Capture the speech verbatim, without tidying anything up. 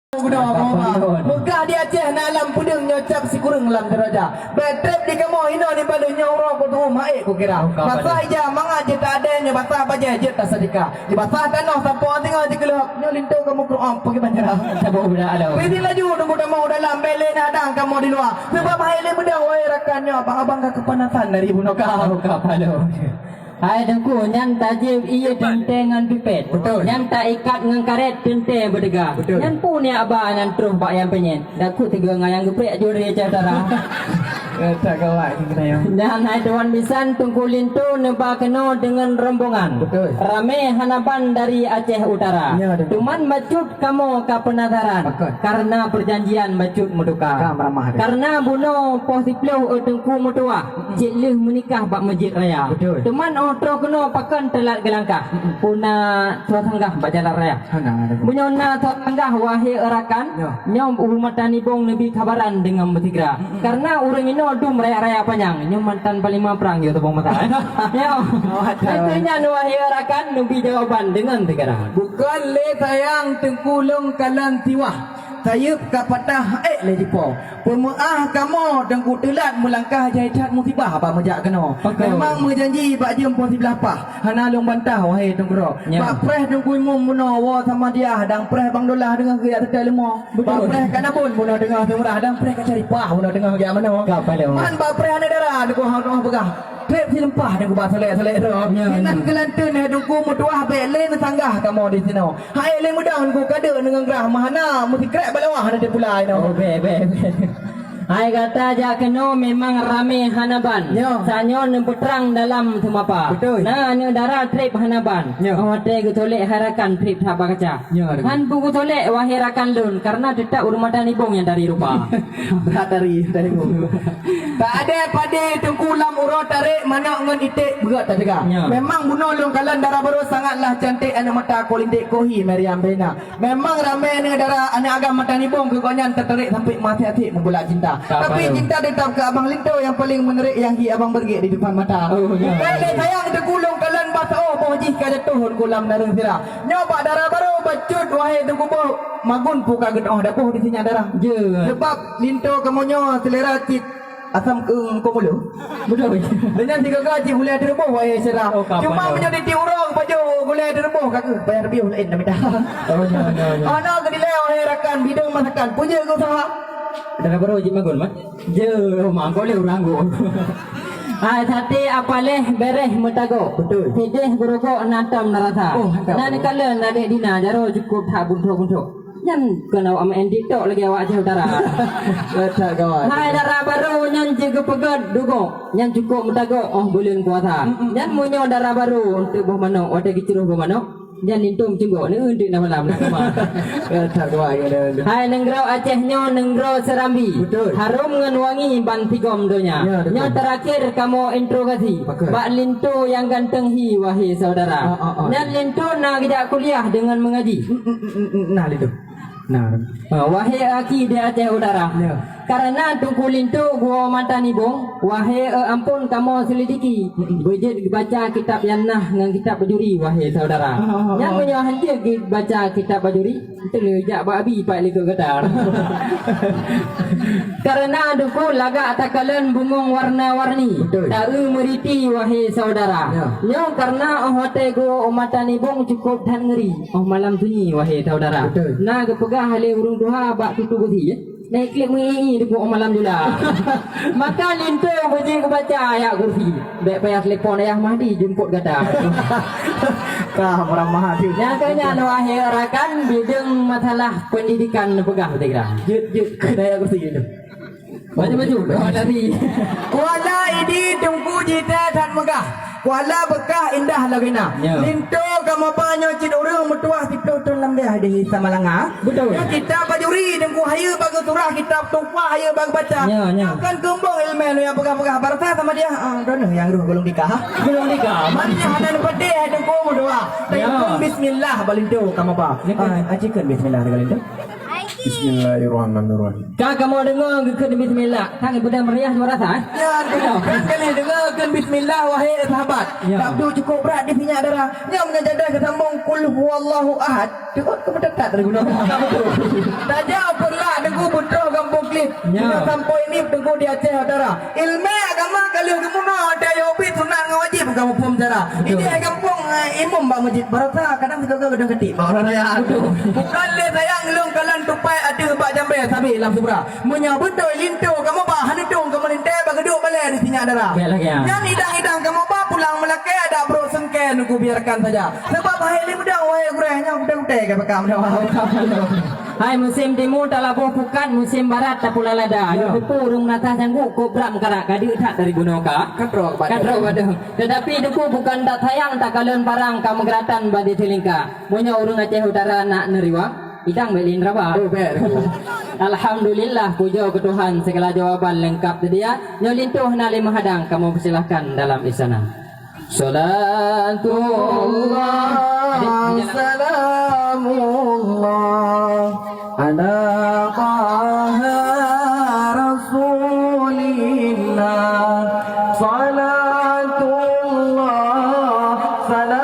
Guna apa? Meugah di Aceh na lam peudeueng nyoe cap sikureueng lam daraja. Bèk trép di kamoe inoe di Baluh nyoe uroe ku tu'uh maék kukira. Basah ija mangat jeuet adèe nyoe basah bajèe jeuet taseudika. Di basah tanoh sampoe singoh jikeuleuhop nyoe linto kamoe keuru'om peugi banjara. Saboh budak aloe. Pih laju tunggu tamong dalam bèk lé na dang kamoe di luwa. Sabab hai lé meudang wahai rakan nyoe abang-abang ka keupanasan dari bunoe ka. Hai Teungku, nyan tajieb ié teuntèe ngon pipet. Betul. Nyan taikat ngon karét teuntèe beuteuga. Betul. Nyan peue nyan aba nyan troh bak nyang peunyèn. Dak kut teuga ngon nyang geuprek juré cah dara. Eh, tak gawat ni kena ya. Nyan hai tuan bisan Teungku Linto neuba keunoe deungon rombongan. Betul. Ramé hana ban dari Aceh Utara. Ya, betul. Cuman bacut kamoe ka peunasaran. Betul. Karena perjanjian bacut meutuka. Ka meramah dia. Karena bunoe poh siploh, eh, Teungku meutuah. Cit lheueh meunikah bak Masjid Raya. Betul. Teuma 'oh troh keunoe pakon teulat geulangkah. Mm-mm. Peue na soe sanggah bak jalan raya. Hana ada. Meunyoe na soe sanggah, wahé rakan, ya, nyoe u Mata Nibong neubi kabaran deungon meusigra. Mm-mm. Karena ureueng inoe dum raya-raya panyang, nyoe mantan panglima prang yo teuboh mata. Ya. Oh, ada. Itu nyan, wahé rakan, neubi jawaban deungon sigra. Bukon lé sayang Teungku lôn kalon siwah. Sayeuep ka patah ék lé jipo. Peumeu'ah kamoe Teungku teulat meulangkah jai that musibah bak meujak keunoe. Betul. Memang meujanji bak jeuem poh siblaih paih. Hana lôn bantah, wahé Teungku Ro. Ya. Bak preh Teungku Imum bunoe woe Samadiyah dan preh Bang Dolah deungon geujak teutai leumo. Betul. Bak preh Kanabon bunoe deungon Seumurah dan preh Kacaripah bunoe deungon geujak manoe. Ka paléng. Man bak preh aneuk dara Teungku hana peugah. Trép sileumpah dan geuba solek-solek droe. Ya, ya. Inan keulanteun hai Teungku meutuah bèk lé neusanggah kamoe di sinoe. Hai lé meudang Teungku kadeuk deungon grah meuhana meusikrek bak lawah hana teupeulai nyoe. Oh, bèk, bèk, bèk. Hai gata jak keunoe memang ramé hana ban. Ya. Sanyoe neupeutrang dalam seumapa. Betul. Na aneuk dara trép hana ban. Ya. Oh, watèe geusolek hai rakan trép that bak kaca. Ya, ada. Han peue geusolek wahé rakan lôn karena teutap ureueng Mata Nibong nyang tari rupa. Brat tari, tari bu. Tak ada padé Teungku lam uroe tarek manok ngon iték beugöt tateuga. Ya. Memang bunoe lôn kalon dara barô sangatlah cantik aneuk mata kulindek kohi Maryam Bena. Memang ramé aneuk dara aneuk agam Mata Nibong keu gobnyan teutarek sampai mati hati meubulat cinta. Tapi cinta tetap ke Abang Linto yang paling menarik yang hi Abang bergek di depan mata. Oh, ya. Bukan lé sayang Teungku lôn kalon basa oh boh jih ka jatuh Teungku lam nareueng sira. Nyoe bak dara barô bacut wahé Teungku boh magun pu ka geudoh daboh di sinyak dara. Ya. Sebab Linto kamoe nyoe selera cit asam keueng kong ulu. Betul. Dengan tiga gaji bulan teruboh wahai syedara. Oh, kapan. Cuma dah meunyoe di tiurong baju gulai teruboh ka keuh bayar biuh lain dah minta. Oh, no, no, no. Ana keudilai wahai rakan bidang masakan punya ke usaha. Dah berapa jih magun mah? Je, mangkok le urang go. Hai sate apaleh bereh meutago. Betul. Sideh gurogok na tom na rasa. Oh, hantam. Nan kala na dek dina jaro cukup that buntok-buntok. Nyan keunoe awak main TikTok lagèe awak Aceh Utara. Kacak kawan. Hai dara barô nyan jeuet geupeugöt dugok. Nyan cukôp meutagok 'oh buleuen puasa. Mm-mm. Nyan meunyoe dara barô eunteuk boh manok, watèe geucroh boh manok, nyan lintông cunggok neueu eunteuk na malam na kama. Kacak kawan, ya, ya, ya. Hai nanggroe Aceh nyoe nanggroe Serambi. Betul. Harôm ngon wangi ban sigom donya. Ya, betul. Nyoe terakhir kamoe interogasi. Betul. Bak linto nyang ganteng hi, wahé saudara. Ah, ah, ah. Nyan linto na geujak kuliah deungon mengaji. Mm, mm, mm, mm, mm, nah, linto. Nah. Ha, wahé aki di Aceh Utara. Ya. Karena Teungku Linto geuwoe mata nibong, wahé, eh, ampôn kamoe selidiki. Mm-mm. Beujeuet geubaca kitab nyang nah ngon kitab bajuri, wahé saudara. Ah, ah, ah. Nyang meunyoe hanjeuet geubaca kitab bajuri, teuleu jak bak abi pat likot gata. Karena Teungku lagak takalon bungong warna-warni. Betul. Taeu meuriti, wahé saudara. Ya. Nyoe karena 'oh watèe geuwoe mata nibong cukôp that ngeuri. 'Oh malam sunyi, wahé saudara. Betul. Na geupeugah lé ureueng tuha bak tutu geusie, eh. Naik klik mui-i di buet malam jula. Maka linto beujeuet geubaca ayat kursi. Bèk payah telepon Ayah Mahdi jemput gata. Ka meuramah hati. Nyang keu nyan, wahé rakan, bidang masalah pendidikan peugah, saya kira. Jeuet, jeuet, keu ayat kursi tu. Maju, maju. Doa Nabi. Kuala Idi Teungku jitée that meugah. Kuala Beukah indah lagèe na. Ya. Linto ka meuba nyoe cit ureueng meutuah siplôh thôn lam deh di Samalanga. Betul. Nyoe kitab bajuri Teungku hayeue bak geusurah, kitab tufa hayeue bak geubaca. Ya, ya. Nyoe kan keumbông ileumèe nyang peugah-peugah barasa sama dia. Ah, droeneuh nyang roh gulong tika. Gulong tika. Man nyan hana neupeudeh hai Teungku meudoa. Ya. Teungku bismillah bak linto ka meuba. Ya. Ah, acikan bismillah bak linto. Bismillahirrahmanirrahim. Ka kamoe deungoe geukheun bismillah, ka geupeugah meriah luar biasa, eh? Ya, kan kali deungoe kheun bismillah, wahai sahabat. Ya. Abdul cukup brat di sinyak darah. Nyang meunyoe jadah geusambong kul huwallahu ahad. Teuôt keu meutetat dari gunong. Tajak peureulak Teungku beutroh gampông Klip. Ya. Sampoe ini Teungku di Aceh Utara. Ilmu agama ka lheueh geumeunoe, watèe yôh ubit sunat ngon wajéb ka muphom cara. Betul. Ini gampông, eh, imum bak masjid. Barasa kadang sigoe-goe gadôh katik bak orang raya. Betul. Bukan lé sayang lôn kalon tupai ateueh bak jambé sabe lam subra. Meunyoe beutôi linto kamoe ba, hana tueng kamoe lintèe bak geuduek balèe di sinyak dara. Baik lagi, ya. Nyan idang-idang kamoe ba pulang meulakèe, adak brôk seungkèe Teungku biarkan saja. Sabab hai lé meudang wahai gurèe, nyoe gutèe-gutèe ka pakam dah. Hai musim timu talaboh pukat, musim barat tapula lada. Ya. Nyoe teupeu ureueng meunasah cangguek, kobra meukarat ka deuk that dari bunoe ka. Ka trok, Pak. Ka trok, waduh. Tetapi Teungku bukan tak sayang, takalon parang ka meugeuratan bak di teulingka. Meunyoe ureueng Aceh Utara nak neuriwang, idang bèk lé neuraba. Oh, bèk. Alhamdulillah, pujoe keu Tuhan, segala jawaban lengkap sedia. Nyoe linto hana lé meuhadang, kamoe persilahkan dalam istana. Salatullah, salamullah, ala taha rasulillah. Salatullah, salam